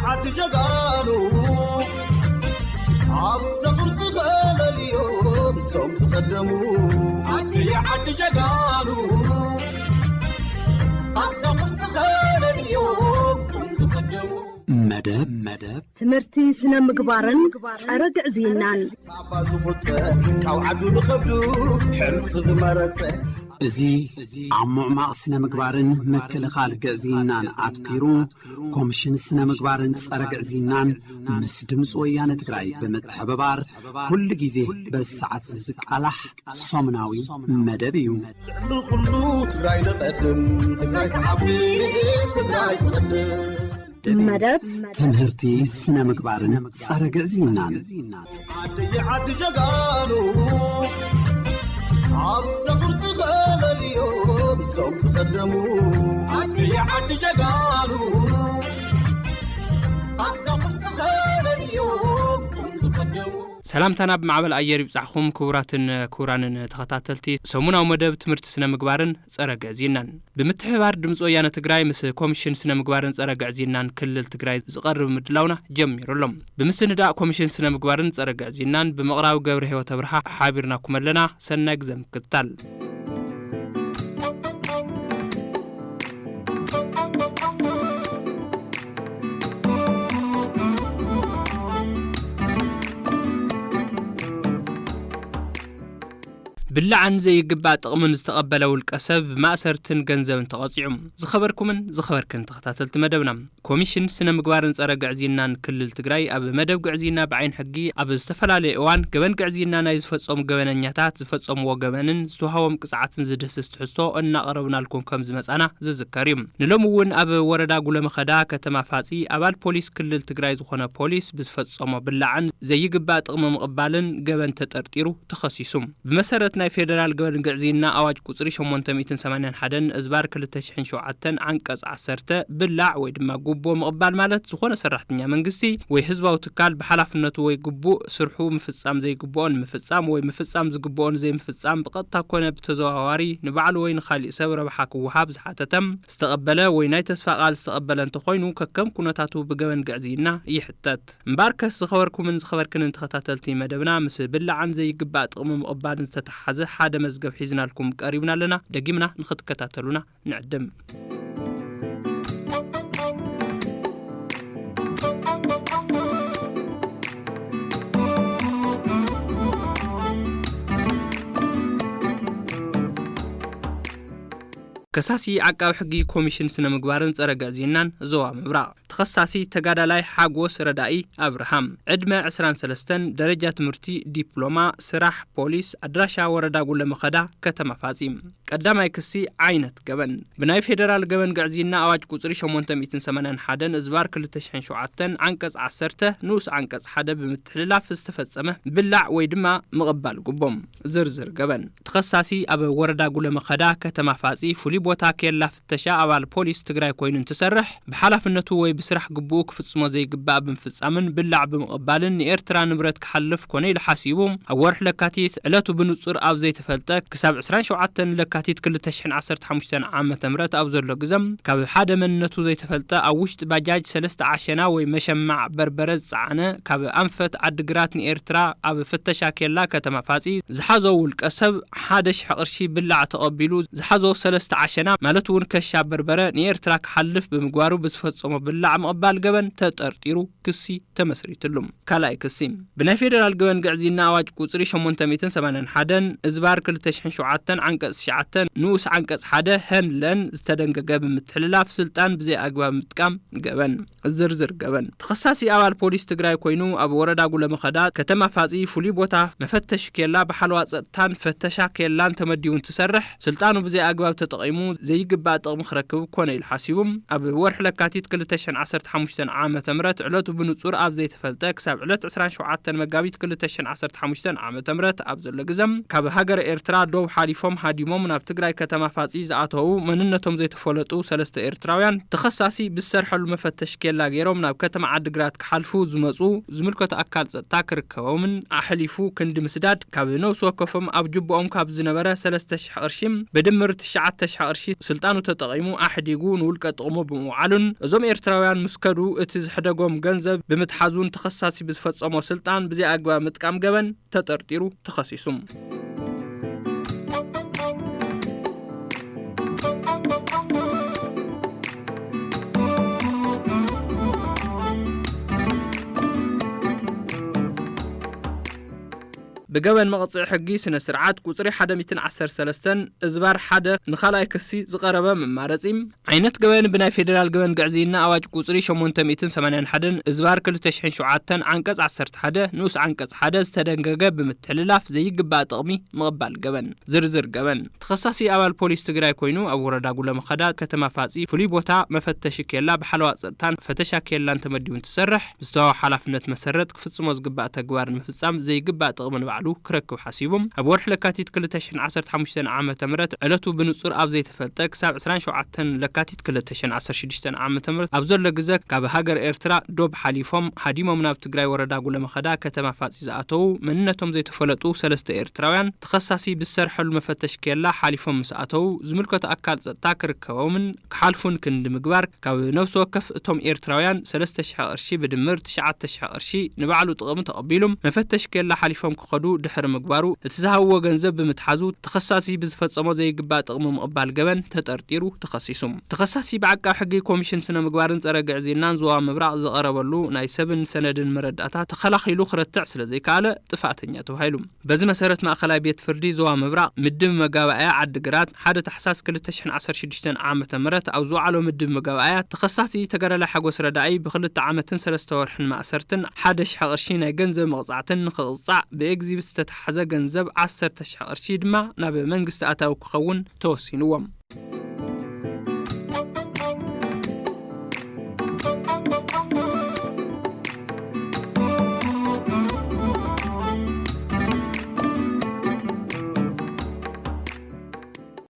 ዓዲ ጀጋኑ ኣብዛ ቅርፂ ፈለልዮም እቶም ዝቐደሙ። ዓዲ ዓዲ ጀጋኑ ኣብዛ ቅርፂ ፈለልዮም እቶም ዝቐደሙ። መደብ መደብ ትምህርቲ ስነ ምግባርን ጸረ ግዕዝይናን። ሳባ ዝቡፀ ካብ ዓዱ ንኸብዱ ሕልፊ ዝመረፀ። እዚ ኣብ ምዕማቕ ስነ ምግባርን ምክልኻል ግዕዝይናን ኣትኲሩ ኮሚሽን ስነ ምግባርን ጸረ ግዕዝይናን ምስ ድምፂ ወያነ ትግራይ ብምትሕብባር ኩሉ ግዜ በዚ ሰዓት እዚ ዝቃላሕ ሰሙናዊ መደብ እዩ። ንኹሉ ትግራይ ንቐድም፣ ትግራይ ትዓቢ፣ ትግራይ ትቐድም። መደብ ትምህርቲ ስነ ምግባርን ጸረ ግዕዝይናን። ዓደየ ዓዲ ጀጋኑ ኣብዛ ቅርፂ ፈለልዮም እቶም ዝቐደሙ። ዓደየ ዓዲ ጀጋኑ ኣብዛ ቅርፂ ፈለልዮም እቶም ዝቐደሙ። ሰላምታና ብማዕበል ኣየር ይብጻሕኹም ክቡራትን ክቡራንን ተኸታተልቲ ሰሙናዊ መደብ ትምህርቲ ስነ ምግባርን ጸረ ግዕዝይናን። ብምትሕብባር ድምፂ ወያነ ትግራይ ምስ ኮሚሽን ስነ ምግባርን ጸረ ግዕዝይናን ክልል ትግራይ ዝቐርብ ምድላውና ጀሚሩ ኣሎ። ብምስንዳእ ኮሚሽን ስነ ምግባርን ጸረ ግዕዝይናን ብምቕራብ ገብረ ህይወት ኣብርሃ ሓቢርናኩም ኣለና። ሰናይ ግዜ ምክትታል። ብላዕን ዘይግባእ ጥቕምን ዝተቐበለ ውልቀ ሰብ ብማእሰርትን ገንዘብን ተቐጺዑ። ዝኸበርኩምን ዝኸበርክን ተኸታተልቲ መደብና፣ ኮሚሽን ስነ ምግባርን ጸረ ግዕዝይናን ክልል ትግራይ ኣብ መደብ ግዕዝይና ብዓይን ሕጊ ኣብ ዝተፈላለየ እዋን ገበን ግዕዝይና ናይ ዝፈጸሙ ገበነኛታት ዝፈጸምዎ ገበንን ዝተዋህቦም ቅጽዓትን ዝድህስስ ትሕዝቶ እናቐረብናልኩም ከም ዝመጻና ዝዝከር እዩ። ንሎሚ እውን ኣብ ወረዳ ጉለመኸዳ ከተማ ፋጺ ኣባል ፖሊስ ክልል ትግራይ ዝኾነ ፖሊስ ብዝፈጸሞ ብላዕን ዘይግባእ ጥቕሚ ምቕባልን ገበን ተጠርጢሩ ተኸሲሱ። ብመሰረት ናይ ፌደራል ገበን ግዕዝይና ኣዋጅ ቁጽሪ ሸሞንተ ሚእትን ሰማንያን ሓደን እዝባር ክልተ ሽሕን ሸውዓተን ዓንቀጽ ዓሰርተ ብላዕ ወይ ድማ ጉቦ ምቕባል ማለት ዝኾነ ሰራሕተኛ መንግስቲ ወይ ህዝባዊ ትካል ብሓላፍነቱ ወይ ግቡእ ስርሑ ምፍጻም ዘይግብኦን ምፍጻም ወይ ምፍጻም ዝግብኦን ዘይምፍጻም ብቐጥታ ኮነ ብተዘዋዋሪ ንባዕሉ ወይ ንኻሊእ ሰብ ረብሓ ክወሃብ ዝሓተተ፣ ዝተቐበለ ወይ ናይ ተስፋ ቃል ዝተቐበለ እንተኾይኑ ከከም ኩነታቱ ብገበን ግዕዝይና ይሕተት። እምበኣርከስ ዝኸበርኩምን ዝኸበርክንን ተኸታተልቲ መደብና ምስ ብላዕን ዘይግባእ ጥቕሚ ምቕባልን ዝተተሓሓዘ ሓደ መዝገብ ሒዝናልኩም ቀሪብና ኣለና። ደጊምና ንኽትከታተሉና ንዕድም። ከሳሲ ዓቃቢ ሕጊ ኮሚሽን ስነ ምግባርን ጸረ ግዕዝይናን ዞባ ምብራቕ። ተኸሳሲ ተጋዳላይ ሓጎስ ረዳኢ ኣብርሃም፣ ዕድመ ዕስራን ሰለስተን፣ ደረጃ ትምህርቲ ዲፕሎማ፣ ስራሕ ፖሊስ፣ ኣድራሻ ወረዳ ጉለመኸዳ፣ ከተማ ፋጺ። ቀዳማይ ክሲ ዓይነት ገበን ብናይ ፌደራል ገበን ግዕዝይና ኣዋጅ ቁጽሪ ሸሞንተ ሚእትን ሰማንያን ሓደን እዝባር ክልተ ሽሕን ሸውዓተን ዓንቀጽ ዓሰርተ ንኡስ ዓንቀጽ ሓደ ብምትሕልላፍ ዝተፈጸመ ብላዕ ወይ ድማ ምቕባል ጉቦም። ዝርዝር ገበን ተኸሳሲ ኣብ ወረዳ ጉለመኸዳ ከተማ ፋጺ ፍሉይ ቦታ ኬላ ፍተሻ ኣባል ፖሊስ ትግራይ ኮይኑ እንትሰርሕ ብሓላፍነቱ ወይ ብስራሕ ግቡኡ ክፍጽሞ ዘይግባእ ብምፍጻምን ብላዕ ብምቕባልን ንኤርትራ ንብረት ክሓልፍ ኮነ ኢሉ ሓሲቡ ኣብ ወርሒ ለካቲት ዕለቱ ብንጹር ኣብ ዘይተፈልጠ ክሳብ ዕስራን ሸውዓተን ለካቲት ክልተ ሽሕን ዓሰርተ ሓሙሽተን ዓመተ ምህረት ኣብ ዘሎ ግዘ ካብ ሓደ መንነቱ ዘይተፈልጠ ኣብ ውሽጢ ባጃጅ ሰለስተ ዓሸና ወይ መሸማዕ በርበረ ዝጸዓነ ካብ ኣንፈት ዓድግራት ንኤርትራ ኣብ ፍተሻ ኬላ ከተማ ፋጺ ዝሓዞ ውልቀ ሰብ ሓደ ሽሕ ቅርሺ ብላዕ ተቐቢሉ ዝሓዞ ሰለስተ ዓሸና ማለት እውን ከሻ በርበረ ንኤርትራ ክሓልፍ ብምግባሩ ብዝፈጸሞ ብላዕ ምቕባል ገበን ተጠርጢሩ ክሲ ተመስሪትሉ። ካልኣይ ክሲ ብናይ ፌደራል ገበን ግዕዝይና ኣዋጅ ቁጽሪ ሸሞንተ ሚእትን ሰማንያን ሓደን እዝባር ክልተ ሽሕን ሸውዓተን ዓንቀጽ ትሽዓተ ንኡስ ዓንቀጽ ሓደ ሀን ለን ዝተደንገገ ብምትሕልላፍ ስልጣን ብዘይ ኣግባብ ምጥቃም ገበን። ዝርዝር ገበን ተኸሳሲ ኣባል ፖሊስ ትግራይ ኮይኑ ኣብ ወረዳ ጉለመኸዳ ከተማ ፋጺ ፍሉይ ቦታ መፈተሺ ኬላ ብሓለዋ ጸጥታን ፈተሻ ኬላን ተመዲቡ እንትሰርሕ ስልጣኑ ብዘይ ኣግባብ ተጠቒሙ ዘይግባእ ጥቕሚ ክረክብ ኮነ ኢሉ ሓሲቡ ኣብ ወርሒ ለካቲት ክልተ ሽሕን ዓሰርተ ሓሙሽተን ዓመተ ምህረት ዕለቱ ብንጹር ኣብ ዘይተፈልጠ ክሳብ ዕለት ዕስራን ሸውዓተን መጋቢት ክልተ ሽሕን ዓሰርተ ሓሙሽተን ዓመተ ምህረት ኣብ ዘሎ ግዘ ካብ ሃገረ ኤርትራ ዶብ ሓሊፎም ሃዲሞም ናብ ትግራይ ከተማ ፋጺ ዝኣተዉ መንነቶም ዘይተፈለጡ ሰለስተ ኤርትራውያን፣ ተኸሳሲ ብዝሰርሐሉ መፈተሽ ኬላ ገይሮም ናብ ከተማ ዓድግራት ክሓልፉ ዝመጹ ዝምልከቶ ኣካል ጸጥታ ክርከቦምን ኣሕሊፉ ክንዲ ምስዳድ፣ ካብ ነፍሲ ወከፎም ኣብ ጅቦኦም ካብ ዝነበረ ሰለስተ ሽሕ ቅርሺ ብድምር ትሽዓተ ሽሕ ቅርሺ ስልጣኑ ተጠቒሙ ኣሕዲጉ ንውልቀ ጥቕሙ ብምውዓሉን፣ እዞም ኤርትራውያን ምስ ከዱ እቲ ዝሕደጎም ገንዘብ ብምትሓዙን ተኸሳሲ ብዝፈጸሞ ስልጣን ብዘይኣግባብ ምጥቃም ገበን ተጠርጢሩ ተኸሲሱ። ብገበን መቕጽዒ ሕጊ ስነ ስርዓት ቁጽሪ ሓደ ሚእትን ዓሰርተ ሰለስተን እዝባር ሓደ ንኻልኣይ ክሲ ዝቐረበ መማረጺ፣ ዓይነት ገበን ብናይ ፌዴራል ገበን ግዕዝይና ኣዋጅ ቁጽሪ ሸሞንተ ሚእትን ሰማንያን ሓደን እዝባር ክልተ ሽሕን ሸውዓተን ዓንቀጽ ዓሰርተ ሓደ ንኡስ ዓንቀጽ ሓደ ዝተደንገገ ብምትሕልላፍ ዘይግባእ ጥቕሚ ምቕባል ገበን። ዝርዝር ገበን። ተኸሳሲ ኣባል ፖሊስ ትግራይ ኮይኑ ኣብ ወረዳ ጉለመኸዳ ከተማ ፋጺ ፍሉይ ቦታ መፈተሺ ኬላ ብሓለዋ ጸጥታን ፈተሻ ኬላን ተመዲቡ እንትሰርሕ ብዝተዋህቦ ሓላፍነት መሰረት ክፍጽሞ ዝግባእ ተግባር ንምፍጻም ዘይግባእ ጥቕሚ ንባዕሉ ክረክብ ሓሲቡ ኣብ ወርሒ ለካቲት ክልተ ሽሕን ዓሰርተ ሓሙሽተን ዓመተ ምህረት ዕለቱ ብንጹር ኣብ ዘይተፈልጠ ክሳብ ዕስራን ሸውዓተን ለካቲት ክልተ ሽሕን ዓሰርተ ሽዱሽተን ዓመተ ምህረት ኣብ ዘሎ ግዘ ካብ ሃገር ኤርትራ ዶብ ሓሊፎም ሃዲሞም ናብ ትግራይ ወረዳ ጉለመኸዳ ከተማ ፋጺ ዝኣተዉ መንነቶም ዘይተፈለጡ ሰለስተ ኤርትራውያን ተኸሳሲ ብዝሰርሐሉ መፈተሽ ኬላ ሓሊፎም ምስ ኣተዉ ዝምልከቶ ኣካል ጸጥታ ክርከቦምን ክሓልፉን ክንዲ ምግባር ካብ ነፍሲ ወከፍ እቶም ኤርትራውያን ሰለስተ ሽሕ ቅርሺ ብድምር ትሽዓተ ሽሕ ቅርሺ ንባዕሉ ጥቕሚ ተቐቢሉ መፈተሽ ኬላ ሓሊፎም ክኸዱ ድሕሪ ምግባሩ እቲ ዝሃብዎ ገንዘብ ብምትሓዙ ተኸሳሲ ብዝፈጸሞ ዘይግባእ ጥቕሚ ምቕባል ገበን ተጠርጢሩ ተኸሲሱ። ተኸሳሲ ብዓቃቢ ሕጊ ኮሚሽን ስነ ምግባርን ጸረ ግዕዝይናን ዞባ ምብራቕ ዝቐረበሉ ናይ ሰብን ሰነድን መረዳእታ ተኸላኺሉ ክረትዕ ስለ ዘይከኣለ ጥፋእተኛ ተባሂሉ። በዚ መሰረት ማእኸላይ ቤት ፍርዲ ዞባ ምብራቕ ምድብ መጋባእያ ዓዲግራት ሓደ ታሕሳስ ክልተ ሽሕን ዓሰርተ ሽዱሽተን ዓመተ ምህረት ኣብ ዝወዓሎ ምድብ መጋባእያ ተኸሳሲ ተጋዳላይ ሓጎስ ረዳኢ ብክልተ ዓመትን ሰለስተ ወርሕን ማእሰርትን ሓደ ሽሕ ቅርሺ ናይ ገንዘብ መቕጻዕትን ንኽቕጻዕ ብኤግዚቢት ዝተተሓዘ ገንዘብ ዓሰርተ ሽሕ ቅርሺ ድማ ናብ መንግስቲ ኣታዊ ክኸውን ተወሲንዎም።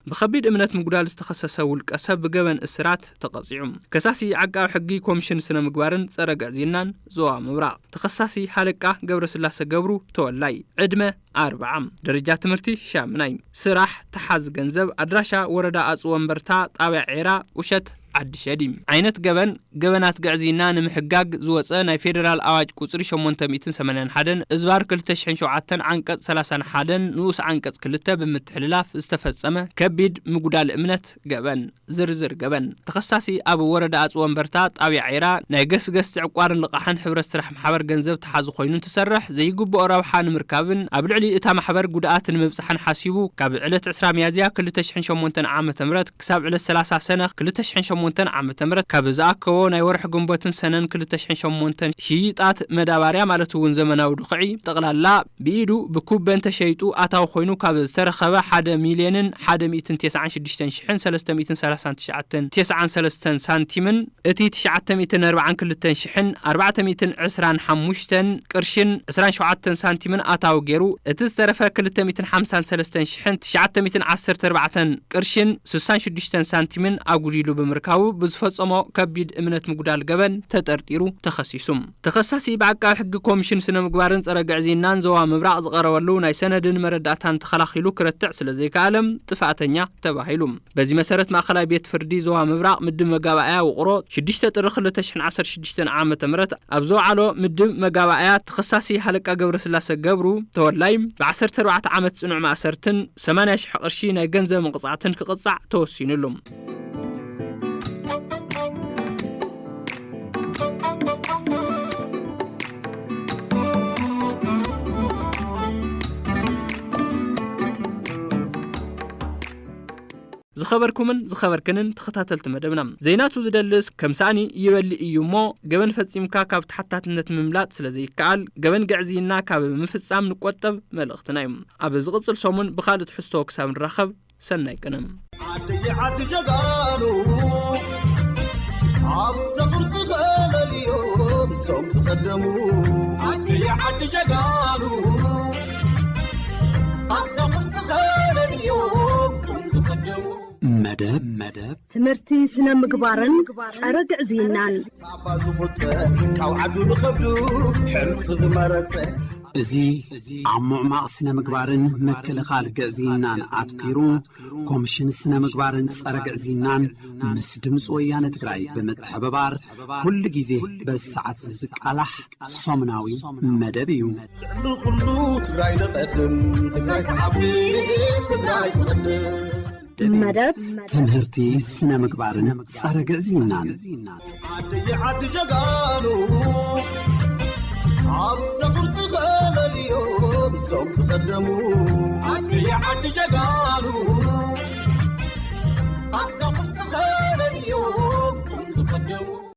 ብኸቢድ እምነት ምጉዳል ዝተኸሰሰ ውልቀ ሰብ ብገበን እስራት ተቐጺዑ። ከሳሲ ዓቃቢ ሕጊ ኮሚሽን ስነ ምግባርን ጸረ ግዕዝይናን ዞባ ምብራቕ። ተኸሳሲ ሃለቃ ገብረስላሰ ገብሩ ተወላይ። ዕድመ ኣርብዓ። ደረጃ ትምህርቲ ሻምናይ። ስራሕ ተሓዝ ገንዘብ። ኣድራሻ ወረዳ ኣጽወንበርታ ጣብያ ዔራ ቁሸት ዓዲ ሸዲ። ዓይነት ገበን ገበናት ግዕዝይና ንምሕጋግ ዝወጸ ናይ ፌደራል ኣዋጅ ቁጽሪ ሸሞንተ ሚእትን ሰማንያን ሓደን እዝባር ክልተ ሽሕን ሸውዓተን ዓንቀጽ ሰላሳን ሓደን ንኡስ ዓንቀጽ ክልተ ብምትሕልላፍ ዝተፈጸመ ከቢድ ምጉዳል እምነት ገበን። ዝርዝር ገበን። ተኸሳሲ ኣብ ወረዳ ኣጽወንበርታ ጣብያ ዒራ ናይ ገስገስ ዕቋርን ልቓሕን ሕብረት ስራሕ ማሕበር ገንዘብ ተሓዚ ኮይኑ እንትሰርሕ ዘይግብኦ ረብሓ ንምርካብን ኣብ ልዕሊ እታ ማሕበር ጉድኣት ንምብጻሕን ሓሲቡ ካብ ዕለት ዕስራ ሚያዝያ ክልተ ሽሕን ሸሞንተን ዓመተ ምህረት ክሳብ ዕለት ሰላሳ ሰነ ክልተ ሽሕን ሸሞንተን ዓመተ ምህረት ካብ ዝኣከቦ ናይ ወርሒ ግንቦትን ሰነን ክልተ ሽሕን ሸሞንተን ሽይጣት መዳባርያ ማለት እውን ዘመናዊ ድኹዒ ጠቕላላ ብኢዱ ብኩበን ተሸይጡ ኣታዊ ኮይኑ ካብ ዝተረኸበ ሓደ ሚልዮንን ሓደ ሚእትን ተስዓን ሽዱሽተን ሽሕን ሰለስተ ሚእትን ሰላሳን ትሽዓተን ተስዓን ሰለስተን ሳንቲምን እቲ ትሽዓተ ሚእትን ኣርባዓን ክልተን ሽሕን ኣርባዕተ ሚእትን ዕስራን ሓሙሽተን ቅርሽን ዕስራን ሸውዓተን ሳንቲምን ኣታዊ ገይሩ እቲ ዝተረፈ ክልተ ሚእትን ሓምሳን ሰለስተን ሽሕን ትሽዓተ ሚእትን ዓሰርተ ኣርባዕተን ቅርሽን ስሳን ሽዱሽተን ሳንቲምን ኣጉዲሉ ብምርካቡ ብዝፈጸሞ ከቢድ እምነት ምጉዳል ገበን ተጠርጢሩ ተኸሲሱ። ተኸሳሲ ብዓቃቢ ሕጊ ኮሚሽን ስነ ምግባርን ጸረ ግዕዝይናን ዞባ ምብራቕ ዝቐረበሉ ናይ ሰነድን መረዳእታን ተኸላኺሉ ክረትዕ ስለ ዘይከኣለ ጥፋእተኛ ተባሂሉ። በዚ መሰረት ማእኸላይ ቤት ፍርዲ ዞባ ምብራቕ ምድብ መጋባእያ ውቕሮ ሽዱሽተ ጥሪ ክልተ ሽሕን ዓሰርተ ሽዱሽተን ዓመተ ምህረት ኣብ ዘውዓሎ ምድብ መጋባእያ ተኸሳሲ ሃለቃ ገብረስላሰ ገብሩ ተወላይ ብዓሰርተ ኣርባዕተ ዓመት ጽኑዕ ማእሰርትን ሰማንያ ሽሕ ቅርሺ ናይ ገንዘብ መቕጻዕትን ክቕጻዕ ተወሲኑሉ። ዝኸበርኩምን ዝኸበርክንን ተኸታተልቲ መደብና፣ ዘይናቱ ዝደልስ ከም ሳእኒ ይበልእ እዩ እሞ፣ ገበን ፈጺምካ ካብ ተሓታትነት ምምላጥ ስለ ዘይከኣል፣ ገበን ግዕዝይና ካብ ምፍጻም ንቆጠብ መልእኽትና እዩ። ኣብ ዝቕጽል ሰሙን ብኻልእ ትሕዝቶ ክሳብ ንራኸብ፣ ሰናይ ቅነ። ዓደየ ዓዲ ጀጋኑ፣ ኣብዛ ቅርጺ ዘለልዮም እቶም ዝቐደሙ። ዓደየ ዓዲ ጀጋኑ፣ ኣብዛ ቅርጺ ዘለልዮም እቶም መደብ መደብ ትምህርቲ ስነ ምግባርን ጸረ ግዕዝይናን። ሳባ ዝቑጸ ካብ ዓዱ ንኸብዱ ሕልፊ ዝመረጸ። እዚ ኣብ ምዕማቕ ስነ ምግባርን ምክልኻል ግዕዝይናን ኣትኪሩ፣ ኮሚሽን ስነ ምግባርን ጸረ ግዕዝይናን ምስ ድምፂ ወያነ ትግራይ ብምትሕብባር ኩሉ ግዜ በዚ ሰዓት ዝቃላሕ ሰሙናዊ መደብ እዩ። ንኹሉ ትግራይ ንቐድም፣ ትግራይ ትዓቢ፣ ትግራይ ትቐድም። መደብ ትምህርቲ ስነ ምግባርን ጸረ ግዕዝይናን። ዓደየ ዓዲ ጀጋኑ፣ ኣብዛ ቅርፂ ኸለልዮም እቶም ዝቐደሙ። ዓደየ ዓዲ ጀጋኑ፣